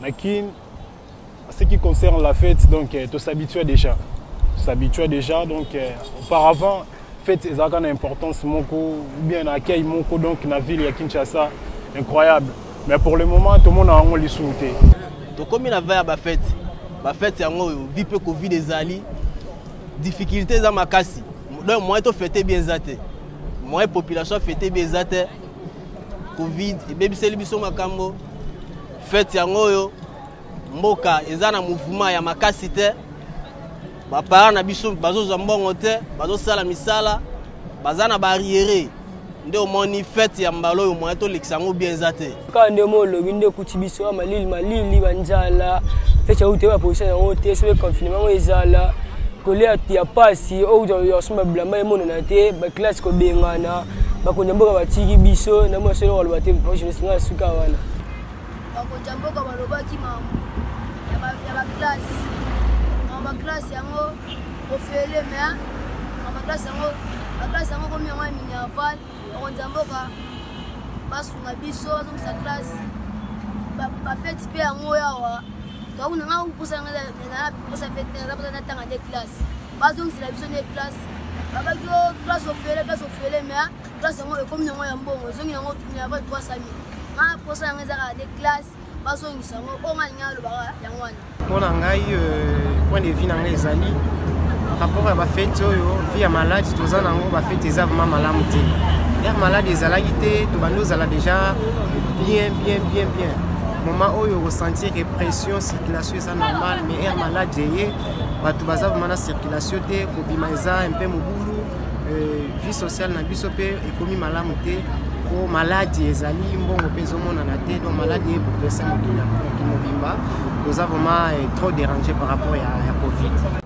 Na Kin, en ce qui concerne la fête, donc to s'habitue déjà. S'habitue déjà, donc auparavant, fête ezalaka na importance moko ou bien na accueil moko donc na ville ya Kinshasa incroyable. Mais pour le moment, tout le monde a yango lisusu te. Tokomi na veille ya bafete, bafete yango oyo vi mpe Covid ezali, difficulté eza makasi, donc moyen tofete bien eza te, moyen population afete bien eza te. Covid ebebiseli biso makambo. Fete yango oyo mboka eza na mouvement ya makasi te, baparent na biso bazozwa mbongo te, bazosala misala, baza na baarriere, nde omoni fete ya mbala oyo moyen tolekisa yango bien eza te. Kaka nde mo olobi nde ekuti biso ya malili malili, banzala, fete ya uta baposition yango te, soki confinement yango ezala kolia ya pasi oyo ya kosomba bilamba emonana te, baklasse kobengana, bakonzi ya mboka batiki biso na mwasi oyo kaloba te nga suka wana. Bakonzi ya mboka balobaki mambo ya baklasse, makambo baklasse yango ofele, mais makambo baklasse yango, baklasse yango komi yango ya minerval. Bakonzi ya mboka basunga biso, bazongisa classe, bafeti mpe yango awa tokuna nga mposa mposa fete naza mposa natanga nde classe, bazongisela biso nde classe. Babaki o classe ofele, classe ofele, mais classe yango ekomi yango ya mbongo, ezongi yango minerval 300 000. Nga mposa yango ezaka nde classe bazongisa yango, oyo nga alingi alobaka yango wana. Mpo na ngai, point de vue na ngai ezali rapport ya bafete oyo, vie ya maladi toza nango, bafete eza vraiment malamu te. Ere maladi ezalaki te, tobandi ozala déjà bien bien bien bien. Moment oyo okosentir que pression circulation eza normale, mais ere maladi eye, bato baza vraiment na circulation te, kobima eza un peu mobulu. Vie sociale na biso mpe ekomi malamu te po maladi ezali, mbongo mpe ezomonana te, donc maladi ebouleverse mokili mobimba. Toza vraiment trop dérangé par rapport ya Covid.